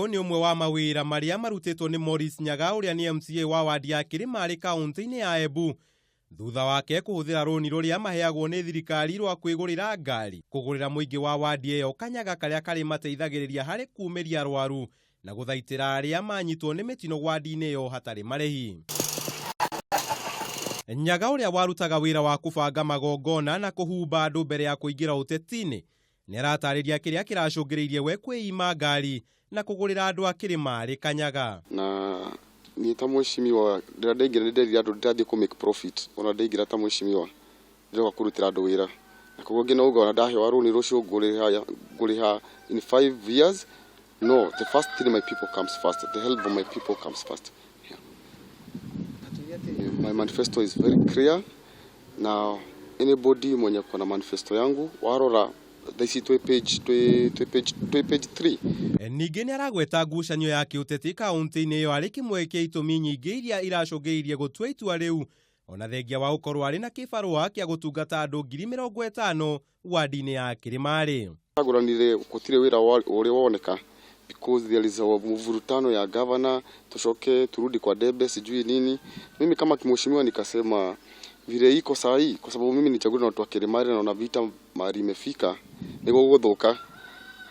Ũyũ nĩ ũmwe wa mawĩra marĩa marutĩtwo nĩ Maurice Nyaga, ũrĩa nĩ MCA wa wadi ya Kĩrĩmarĩ kaunti-inĩ ya Embu, thutha wake kũhũthĩra rũni rũrĩa maheagwo nĩ thirikari rwa kwĩgũrĩra ngari, kũgũrĩra mũingĩ wa wadi ĩyo kanyaga karĩa karĩ mateithagĩrĩria harĩ kumĩria arwaru na gũthaitĩra arĩa manyitwo nĩ mĩtino wadi-inĩ ĩyo hatarĩ marĩhi. Nyaga, ũrĩa warutaga wĩra wa kũbanga magongona na kũhumba andũ mbere ya kũingĩra ũteti-inĩ, nĩ aratarĩria kĩrĩa kĩracũngĩrĩirie we kwĩima ngari na kũgũrĩra andũ a Kĩrĩmarĩ kanyaga. Na niĩ ta mheshimiwa, rĩrĩa ndaingĩra, nĩ nderire andũ ndĩrathiĩ kũ make profit. Ona ndaingĩra ta mheshimiwa, ndĩroka kũrutĩra andũ wĩra, na koguo ngĩna uga ona ndahewa rũni rũcio ngũrĩha, ngũrĩha in 5 years. No, the first thing, my people comes first. The help of my people comes first, yeah. My manifesto is very clear, na anybody mwenye kuna manifesto yangu warora thaa ici twĩ page 3. Ningĩ nĩ aragweta ngucanio ya kĩũteti kaunti-inĩ ĩyo arĩ kĩmwe kĩa itũmi nyingĩ iria iracũngĩrĩirie gũtua itua rĩu, ona thengia wa gũkorwo arĩ na kĩbarũa kĩa gũtungata andũ 50,000 wadi-inĩ ya Kĩrĩmarĩ. Agũranire gũtirĩ wĩra ũrĩa woneka because there is a mvurutano ya governor, tushoke turudi kwa debe, sijui nini. Mimi kama mheshimiwa nikasema vile iko saa hii, kwa sababu mimi nichaguliwa na watu wa Kirimari, naona vita mahali imefika nĩguo gũthũka,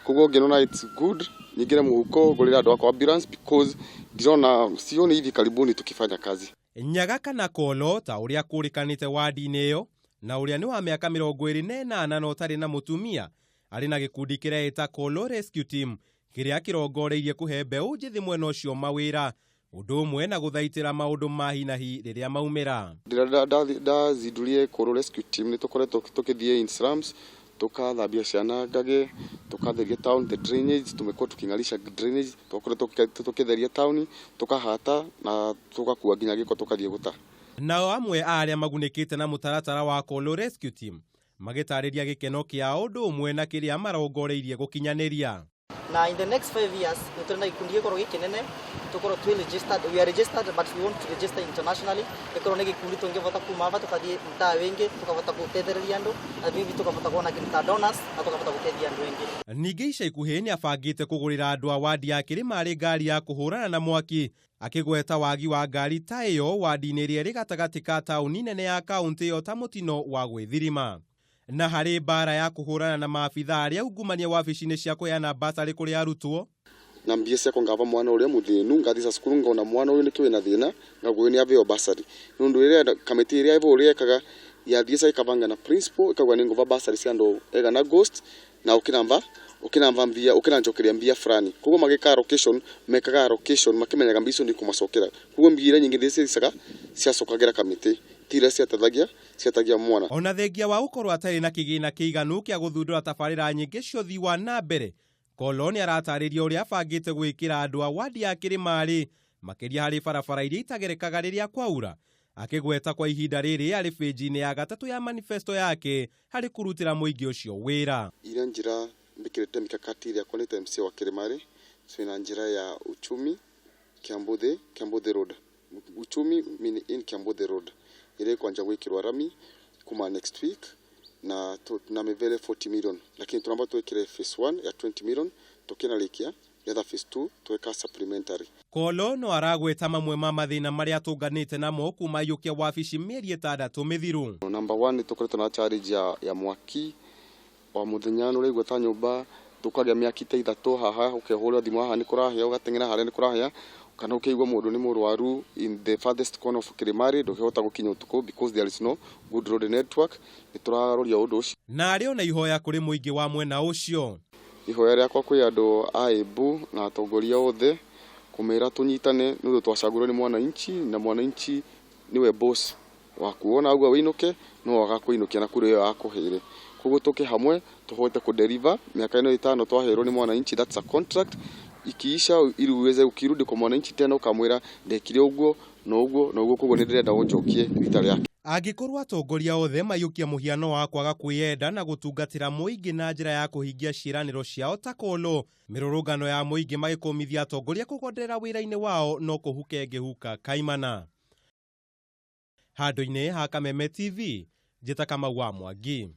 koguo ngĩona it's good nyingĩre mũhuko ngũrĩre andũ akwa ambulance because ndĩrona sioni hivi karibuni tukifanya kazi. Nyaga kana Kolo ta ũrĩa kũrĩkanĩte wadi-inĩ ĩyo, na ũrĩa nĩ wa mĩaka 28 na ũtarĩ na mũtumia, arĩ na gĩkundi kĩreĩta Kolo Rescue Team, kĩrĩa kĩrongoreirie kũhe mbeũ njĩthĩ mwena ũcio mawĩra, ũndũ ũmwe na gũthaitĩra maũndũ ma hi na hi rĩrĩa maumĩra. Rĩrĩa ndazindurie Kolo Rescue Team, nĩ tũkoretwo tũkĩthiĩ in slums, tukathambia ciana ngage, tukatheria town, the drainage. Tumekuwa tuking'arisha drainage, tukoretwo tukitheria town, tukahata na tugakua nginya gĩko tukathiĩ gũta. Nao amwe a arĩa magunĩkĩte na mũtaratara wa Kolo Rescue Team magĩtarĩria gĩkeno kĩao ũndũ ũmwe na kĩrĩa marongoreirie gũkinyanĩria. Na in the next 5 years nĩ tũrĩ na gĩkundi gĩkorwo gĩkĩnene, tũkorwo twĩ registered. We are registered, but we want to register internationally. Gĩkorwo nĩ gĩkundi tũngĩvota kuma ava tũkathiĩ mtaa wĩngĩ, tũkavota gũtethereria andũ, na maybe tũkavota kuona kĩndũ ta donors na tũkavota gũteithia andũ aingĩ. Ningĩ ica ikuhĩ nĩ abangĩte kũgũrĩra andũ a wadi ya Kĩrĩmarĩ ngari ya kũhũrana na mwaki, akĩgweta wagi wa ngari ta ĩyo wadi-inĩ ĩrĩa ĩrĩ gatagatĩ ka taũni nene ya kaũntĩ ĩyo ta mũtino wa gwĩthirima. Na harĩ mbara ya kũhũrana na maabitha arĩa ungumania wabici-inĩ cia kũheana basarĩ kũrĩ arutwo. Na mbia ciakwa ngava mwana ũrĩa mũthĩnu, ngathisa cukuru, ngona mwana ũyũ nĩkĩ wĩna thĩna, ngagũyũ nĩ aveo basarĩ, nĩũndũ ĩrĩa kamĩtĩ ĩrĩa ĩvo ũrĩa ĩkaga yathiĩca ĩkabanga na principal, ĩkauga nĩ ngũva basarĩ cia andũ egana ghost na ũkĩnamba ũkĩnamba mbia, ũkĩnanjokeria mbia fulani. Koguo magĩka allocation, mekaga allocation makĩmenyaga mbia icio nĩ ikũmacokera. Koguo mbia iria nyingĩ nĩ ciacokagĩra kamĩtĩ, ti iria ciatethagia ciatagia mwana. Ona thengia wa gũkorwo atarĩ na kĩgĩna kĩiganu kĩa gũthundũra tabarĩra nyingĩ cia ũthii wa na mbere, Kolo nĩ aratarĩria ũrĩa abangĩte gwĩkĩra andũ a wadi ya Kĩrĩmarĩ, makĩria harĩ barabara iria itagerekaga rĩrĩa kwaura, akĩgweta kwa ihinda rĩrĩ arĩ bĩnji-inĩ ya gatatũ ya manifesto yake harĩ kũrutĩra mũingĩ ũcio wĩra. Iria njĩra mbikĩrĩte mikakati ĩrĩa kwandĩte MCA wa Kĩrĩmarĩ, twĩna njĩra ya uchumi Kiambuthi, Kiambuthi Road, uchumi meaning in Kiambuthi Road ĩrĩa ĩkwanja gwĩkĩrwo rami kuma next week na mĩvere 40 million, lakini tunamba twĩkĩre phase 1 ya 20 million, tũkĩnarĩkia getha phase 2 tweka supplementary. Kolo no aragweta mamwe ma mathĩna marĩa atũnganĩte namo kuma aiyũkia wabici mĩeri 6 mĩthiru. Number one, nĩ tũkoretwo na challenge ya mwaki wa mũthenya. Nĩ ũraigua ta nyũmba tũkagĩa mĩaki ta 3 haha, ũkehũrĩra thimũ haha nĩ kũrahĩa, ũgateng'era harĩa nĩ kũrahĩa, kana ũkĩigua mũndũ nĩ mũrwaru in the farthest corner of Kilimari, ndũngĩhota gũkinya ũtukũ because there is no good road network. Nĩ tũraroria ũndũ ũcio. Na arĩ ona ihoya kũrĩ mũingĩ wa mwena ũcio. Ihoya rĩakwa kwĩ andũ a Embu na atongoria othe, kũmera tũnyitane, nĩ ũndũ twacagũrwo nĩ mwananchi, na mwananchi nĩwe boss waku. Wona auga wĩinũke, no agakũinũkia na kura ĩyo akũheire. Koguo tũke hamwe tũhote kũdeliver mĩaka ĩno 5 twaheirwo nĩ mwananchi. That's a contract. Ikiisha, ili uweze ukirudi kwa mwananchi tena ukamwĩra ndekire ũguo na ũguo na ũguo, koguo nĩ ndĩrenda ũnjokie rita rĩake. Angĩkorwo atongoria othe maiyũkia mũhiano wa kwaga kwĩyenda na gũtungatĩra mũingĩ na njĩra ya kũhingia ciĩranĩro ciao ta Kolo, mĩrũrũngano ya mũingĩ magĩkũmithia atongoria kũgonderera wĩra-inĩ wao no kũhuke ngĩhuka kaimana. Handũ-inĩ ha Kameme TV, njĩta Kamau wa Mwangi.